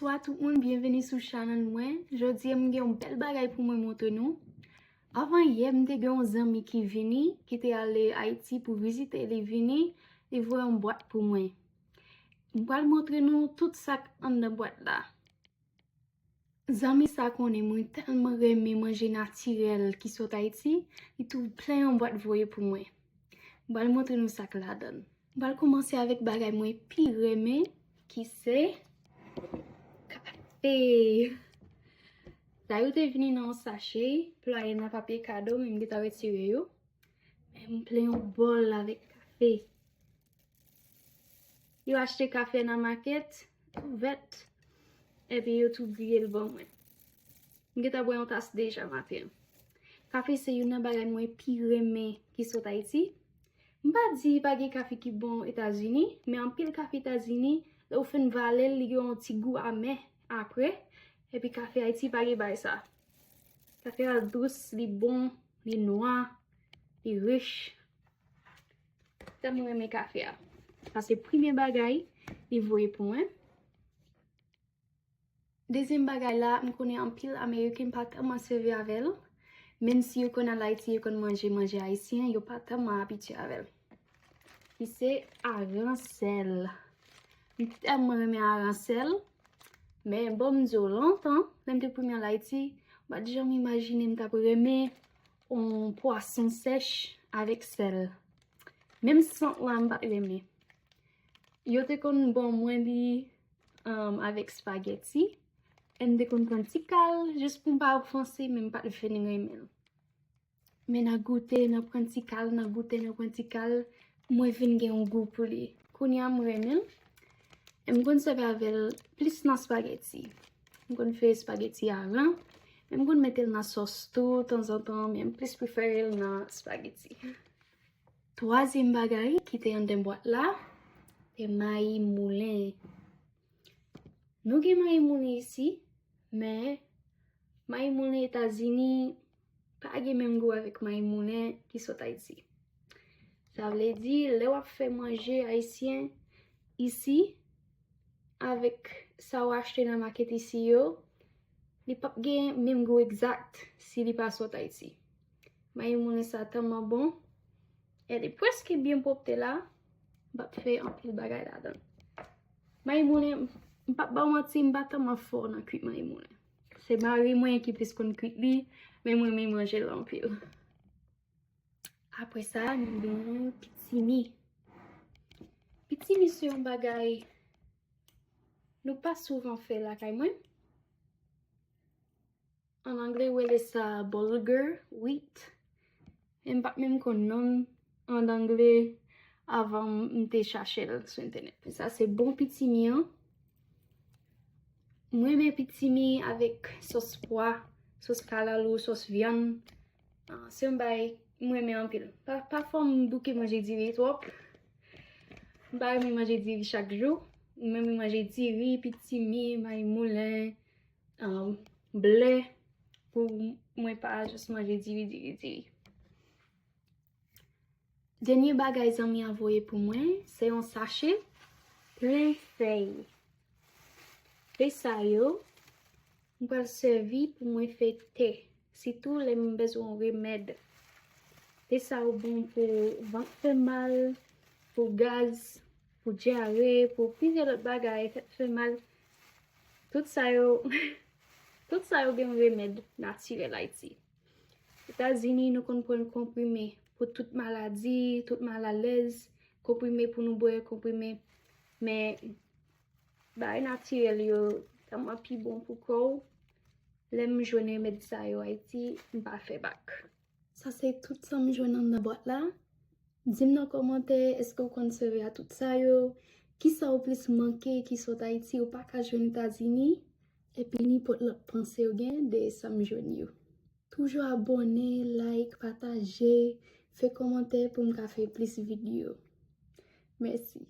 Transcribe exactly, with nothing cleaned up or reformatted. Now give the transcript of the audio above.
Bonjou tout moun, byenveni sou chanèl mwen. Jodi a m gen yon bèl bagay pou mwen montre nou. Avan yè, m te gen yon zanmi ki vini, ki te ale Ayiti pou vizite, li vini, li voye yon bwat pou mwen. M pral montre nou tout sa k anndan bwat la. Zanmi sa konnen mwen tèlman renmen manje natirèl ki sot Ayiti, li tou plen yon bwat voye pou mwen. M pral montre nou sa k ladan l. M pral kòmanse avèk bagay mwen pi renmen, ki se kafe. Sa yo te vini nan yon sache, plwaye nan papye kado, men m gentan retire yo. Men m plen yon bòl avèk kafe. Yo achte kafe nan makèt, tou vèt, epi yo tou griye l ban mwen. M gentan bwè yon tas deja maten an. Kafe se youn nan bagay mwen pi renmen ki sot Ayiti. M pa di pa gen kafe ki bon Etazini, men anpil kafe Etazini, lè w fin vale l, li gen yon ti gou amè apre. Epi kafe Ayiti pa gen bagay sa. Kafe a dous, li bon, li nwa, li rich. Tèlman renmen kafe a. Sa se premye bagay li voye pou mwen. Dezyèm bagay la, m konnen anpil Ameriken pa tèlman sèvi avè l. Menm si yo konn al Ayiti, yo konn manje manje ayisyen, yo pa tèlman abitye avè l. Ki se aransèl. M tèlman renmen aransèl. Men bon, m di w lontan, lè m te premye al Ayiti, m pa t janm imajine m t ap renmen yon pwason sèch avèk sèl. Menm sant lan m pa t renmen. Yo te konn ban mwen li um, avèk spaghetti. E m te konn pran ti kal jis pou m pa ofanse, men m pa t fin renmen l. Men n a goute, n a pran ti kal, n a goute, n a pran ti kal, mwen vin gen yon gou pou li. Kounye a m renmen l. E m konn sèvi avè l plis nan spaghetti. M konn fè spaghetti aran, men m konn mete l nan sòs tou tanzantan, men m plis prefere l nan spaghetti. Twazyèm bagay ki te anndan bwat la, se mayi moulen. Nou gen mayi moulen isi, men mayi moulen Etazini pa gen menm gou avèk mayi moulen ki sot Ayiti. Sa vle di, lè w ap fè manje ayisyen isi, avèk sa w achte nan makèt isi yo, li p ap gen menm gou egzak si li pa sot Ayiti. Mayi moulen sa tèlman bon. E li prèske byen pwòpte la, m p ap fè anpil bagay ladan l. Mayi moulen, m p ap ba w manti, m pa tèlman fò nan kwit mayi moulen. Se mari mwen ki plis konn kwit li, men mwen renmen manje l anpil. Apre sa, nou gen pitimi. Pitimi se yon bagay nou pa souvan fè lakay mwen. An angle, yo rele sa bulgur wheat. E m pa t menm konn non l an angle avan m te chache l sou entènèt. Sa se bon pitimi an. Mwen renmen pitimi avèk sòs pwa, sòs kalalou, sòs vyann. Ah, se yon bagay mwen renmen anpil. Pa, pafwa m bouke manje diri twòp. M pa renmen manje diri chak jou. Mwen renmen manje diri, pitimi, mayi moulen, um, ble, pou mwen pa jis manje diri, diri, diri. Dènye bagay zanmi an voye pou mwen, se yon sache plen fèy. Fèy sa yo, m pral sèvi pou mwen fè te, sitou lè m bezwen yon remèd. Te sa yo bon pou vant fè mal, pou gaz, pou dyare, pou plizyè lòt bagay, tèt fè mal. Tout sa yo, tout sa yo gen yon remèd natirèl Ayiti. Etazini, nou konn pran konprime pou tout maladi, tout malalèz, konprime pou nou bwè, konprime. Men, bagay natirèl yo tèlman pi bon pou kò w. Lè m jwenn remèd sa yo Ayiti, m pa fè bak. Sa se tout sa m jwenn anndan bwat la. Di m nan kòmantè, èske w konn sèvi a tout sa yo? Kisa w plis manke ki sot Ayiti ou pa ka jwenn Etazini? Epi nenpòt lòt panse w gen de sa m jwenn yo. Toujou abòne, like, pataje, fè kòmantè pou m ka fè plis videyo. Mèsi.